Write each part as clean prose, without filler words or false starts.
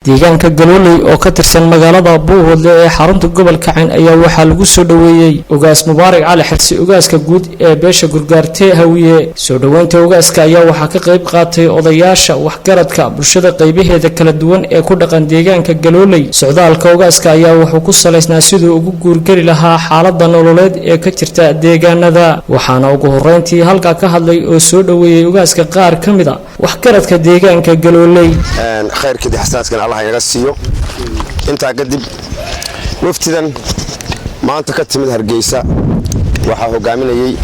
Deegaanka Galooley oo ka tirsan magaalada Buuhoodle ee xarunta gobolka Cayn ayaa waxaa lagu soo dhoweeyey Ugaas Mubaarak Cali Xirsi, ugaaska guud ee beesha Gurgaarte Hawiye. Soo dhoweynta ugaaska ayaa waxaa ka qayb qaatay odayaasha, waxgaradka, bulshada qaybaheeda kala duwan ee ku dhaqan deegaanka Galooley. Socdaalka ugaaska ayaa wuxuu ku salaysnaa siduu ugu guurgeli lahaa xaalada nololeed ee ka jirta deegaanada, waxaana ugu horeyntii halkaa ka hadlay oo soo dhoweeyey ugaaska qaar ka mid a waxgaradka deegaanka Galooley. Khayrkeedii xasanaadkan Allah inaga siiyo. Intaa kadib, waftidan maanta ka timid Hargeysa waxaa hogaaminayay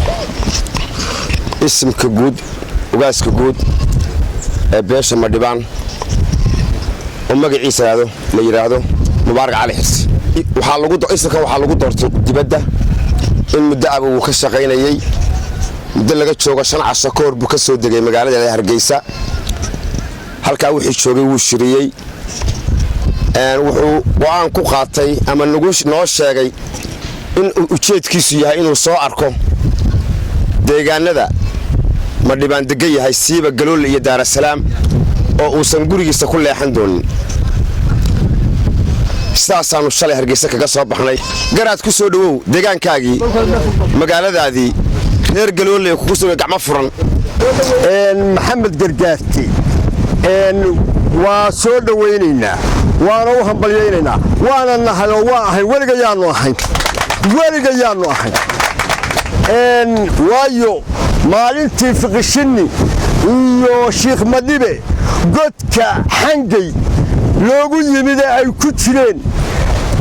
isimka guud, ugaaska guud ee beesha Madhibaan oo magaciisa la yidhaahdo Mubaarak Cali Xirsi. Isimkan waxaa lagu doortay dibadda. In muddo aba wuu ka shaqaynayey. Muddo laga joogo 5 casho ka hor buu ka soo degay magaalada Hargeysa. Halkaa wixii joogay wuu shiriyey. Wuxuu go'aan ku qaatay ama noo sheegay in ujeedkiisu yahay inuu soo arko deegaanada Madhibaan degan yahay, siiba Galoole iyo Daarasalaam, oo uusan gurigiisa ku leexan doonin. Sidaasaannu shalay Hargeysa kaga soo baxnay. Garaad, ku soo dhowow deegaankaagii, magaaladaadii. Reer Galoole kugu soo gacmo furan. Maxamed Gargaarte waa soo dhowaynaynaa, waana u hambalyaynaynaa, waana nahay oo waa ahayn, weligayaannu ahayn, weligayaannu ahayn. Waayo, maalintii Fiqishinni iyo Shiikh Madhibe godka Xangay loogu yimid ee ay ku jireen,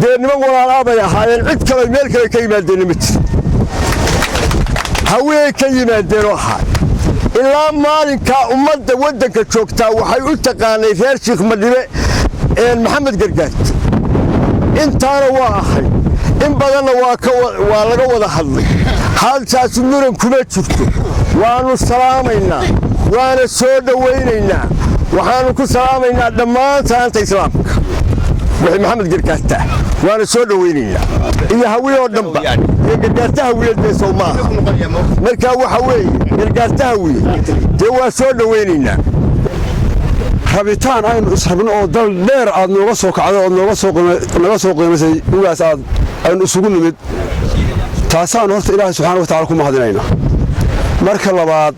dee niman walaalaa bay ahaayeen. Cid kale meel kale ka yimaadeenna ma jiro, Hawiyay ka yimaadeenoo ahaa. Ilaa maalinkaa ummadda waddanka joogtaa waxay u taqaanay reer Shiikh Madhibe Maxamed Gargaarte. Intaana waa ahay, in badanna waa laga wada hadlay. Haltaasi muran kuma jirto. Waannu salaamaynaa, waana soo dhowaynaynaa. Waxaannu ku salaamaynaa dhammaan salaanta Islaamka wixii Maxamed Gargaarta, waana soo dhowaynaynaa iyo Hawiye oo dhanba iyo Gargaarta Hawiye. Dee sow maaha? Markaa waxa weeye, Gargaarta Hawiye dee waa soo dhowaynaynaa. Rabitaan aynu israbno oo dal dheer aad nooga soo kacday ood naga soo qiimasay, ugaas, aad aynu isugu nimid, taasaannu horta Ilaahay subxaana wa tacala ku mahadinaynaa. Marka labaad,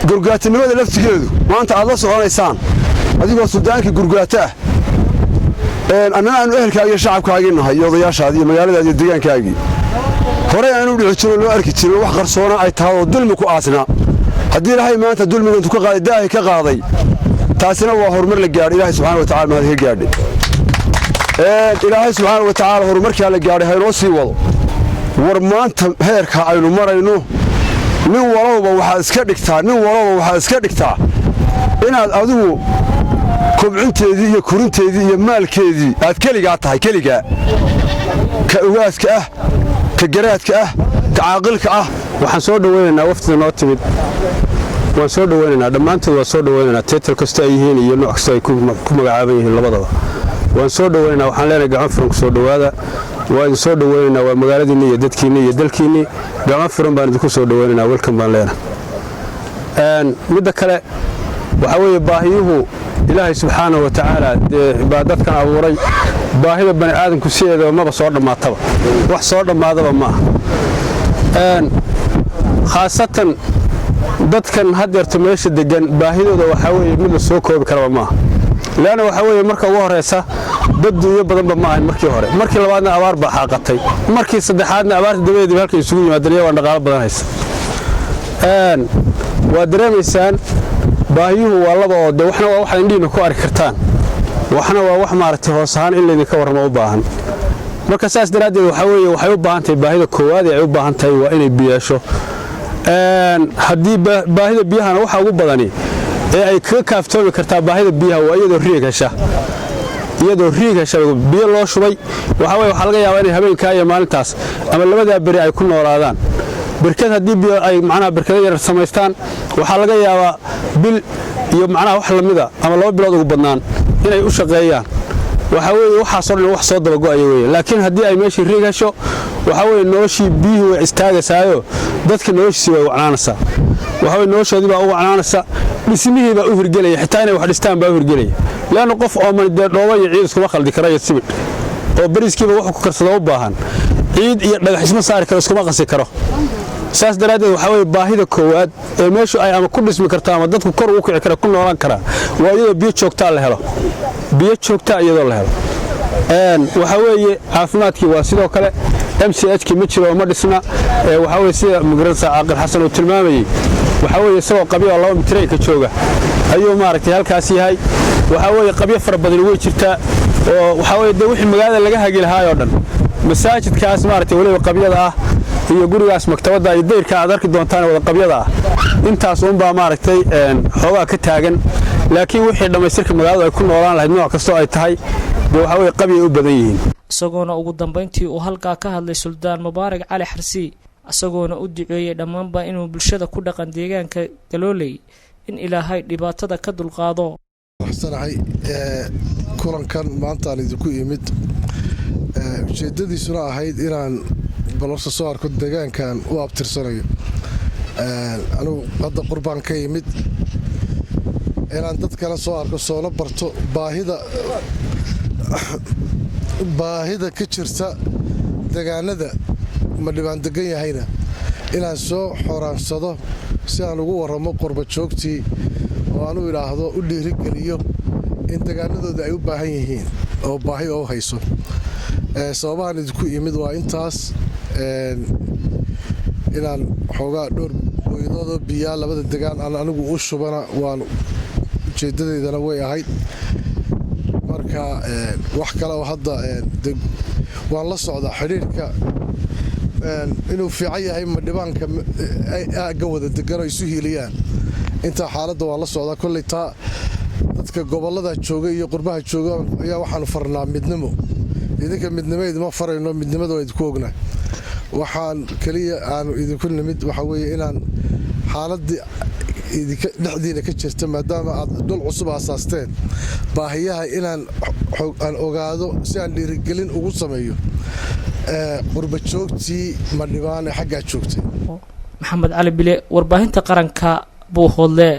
gurgaatinimada laftigeedu maanta aad la soconaysaan, adigoo suldaankii Gurgaato ah, annana aanu ehelkaagii iyo shacabkaagii nahay iyo odayaashaadii iyo magaaladaadi iyo deegaankaagii, horey aanu dhici jirin, loo arki jirin wax qarsoona ay tahay oo dulmi ku aasnaa. Haddii Ilaahay maanta dulmiga intuu ka qaaday, daahi ka qaaday, taasina waa horumar la gaadhay. Ilaahay subxana wa tacala mahad ka gaadhay. Ilaahay subxaana wa tacaala horumarkaa la gaadhay haynoo sii wado. War maanta heerka aynu marayno, nin walowba waxaad iska dhigtaa, nin walowba waxaad iska dhigtaa inaad adigu kobcinteedii iyo korinteedii iyo maalkeedii aad keligaa tahay, keligaa, ka ugaaska ah, ka garaadka ah, ka caaqilka ah. Waxaan soo dhoweynaynaa wafdida noo timid. Waan soo dhoweynaynaa dhammaantood, waan soo dhoweynaynaa, title kasta ay yihiin iyo nooc kasta ay ku magacaaban yihiin, labadaba waan soo dhoweynaynaa. Waxaan leenahay, gacmo furan ku soo dhowaada. Waa idin soo dhoweynaynaa. Waa magaaladiinni iyo dadkiinni iyo dalkiinni. Gacmo furan baan idinku soo dhoweynaynaa. Welcome baan leenahay. Midda kale waxaa weeye, baahiyuhu Ilaahay subxaanahu wa tacaala dee baa dadkan abuuray. Baahida bani aadamku sideedaba maba soo dhammaataba, wax soo dhammaadaba ma aha. Khaasatan dadkan haddeerta meesha degan, baahidooda waxaa weeye mid la soo koobi karaba maaha. Leanna waxaa weeye, marka ugu horraysa dad duunyo badanba ma ahayn markii hore. Markii labaadna abaar baa xaaqatay. Markii saddexaadna abaarta dabadeediba halkay isugu yimaadeen iyagoo dhaqaalo badan haysa. Waa dareemaysaan, baahiyuhu waa laba oo dee waxna waa waxaad indhihiina ku arki kartaan, waxna waa wax maaragtay hoos ahaan in laydinka warramo u baahan. Marka saas daraaddeed waxaa weeye, waxay u baahan tahay, baahida koowaad ee ay u baahan tahay waa inay biyeesho. Haddii baahida biyahana waxa ugu badani ee ay kaga kaaftoomi kartaa baahida biyaha waa iyadoo riig hesha. Iyadoo riig hesha, biyo loo shubay, waxaa weye waxaa laga yaabaa inay habeenkaa iyo maalintaas ama labadaa beri ay ku noolaadaan. Berkad haddii biyo ay macnaha berkado yarar samaystaan, waxaa laga yaabaa bil iyo macnaha wax lamida ama 2 bilood ugu badnaan inay u shaqeeyaan. Waxaa weeye, waxaasoo dhan wax soo dabago'aya weeye. Laakiin haddii ay meeshii riig hesho, waxaa weeye noloshii biyihii way istaagaysaayo, dadka noloshiisii way wacnaanaysaa. Waxaa weye, noloshoodii baa u wacnaanaysa. Dhismihii baa u hirgelaya, xitaa inay wax dhistaan baa u hirgelaya, leanna qof ooman dee dhoobo iyo ciid iskuma khaldi kara iyo sibidh, oo bariiskiiba wuxuu ku karsada u baahan, ciid iyo dhagax isma saari karo, iskuma qasi karo. Saas daraaddeed waxaa weye baahida koowaad ee meeshu ay ama ku dhismi karta ama dadku kor ugu kici kara, ku noolaan karaa, waa iyadoo biyo joogtaa la helo, biyo joogtaa iyadoo la helo. Waxaa weeye caafimaadkii waa sidoo kale, MCH-kii ma jiro oo ma dhisna. Waxaa weye sida magaranaysa Caaqil Xasan uu tilmaamayey, waxaa weeye isagoo qabyo oo 2 mitireyka jooga ayuu maaragtay halkaas yahay. Waxaa weeye qabyo fara badani way jirtaa, oo waxaa weye dee wixii magaalada laga hagi lahaayoo dhan, masaajidkaas maaragtay weliba qabyada ah iyo gurigaas maktabadda iyo dayrka aad arki doontaan wada qabyada ah, intaas uunbaa maaragtay xoogaa ka taagan. Laakiin wixii dhammaystirka magaaladu ay ku noolaan lahayd, nooc kastoo ay tahay, dee waxaa weye qabyay u badan yihiin. Isagoona ugu dambeyntii uu halkaa ka hadlay Suldaan Mubaarak Cali Xarsi, isagoona u duceeyey dhammaanba inuu bulshada ku dhaqan deegaanka Galooley in Ilaahay dhibaatada ka dulqaado. Waxsanahay kulankan maantaan idinku imid, ujeedadiisuna ahayd inaan balorta soo arko deegaankan u abtirsanayo. Anigu hadda qurbaan ka yimid, inaan dad kale soo arko, soona barto baahida ka jirta deegaanada ma dhibaan degan yahayna, inaan soo xoraansado si aan ugu warramo qurba joogtii oo aan u idhaahdo, u dhiirigeliyo in degaanadooda ay u baahan yihiin oo baahi oo hayso. Sababahan idinku imid waa intaas, inaan xoogaa dhowr booyadoodoo biyaa labada degaan aan anigu u shubana waan ujeeddadeydana way ahayd. Marka wax kale oo hadda waan la socdaa xidhiirka inuu fiican yahay, madhibaanka aagga wada degan oo isu hiiliyaan. Intaa xaaladda waan la socdaa. Kolley taa dadka gobollada jooga iyo qurbaha jooga ayaa waxaanu farnaa midnimo. Idinka midnimo idima farayno, midnimada waa idinku ognahay. Waxaan keliya aanu idinku nimid waxaa weeye inaan xaaladdii idinka dhexdiina ka jirta, maadaama aad dhul cusub aasaasteen, baahiyaha inaan aan ogaado si aan dhiirigelin ugu sameeyo qurba joogtii madhibaan ee xaggaa joogtay. Maxamed Cali Bile, warbaahinta qaranka, Buuhoodle.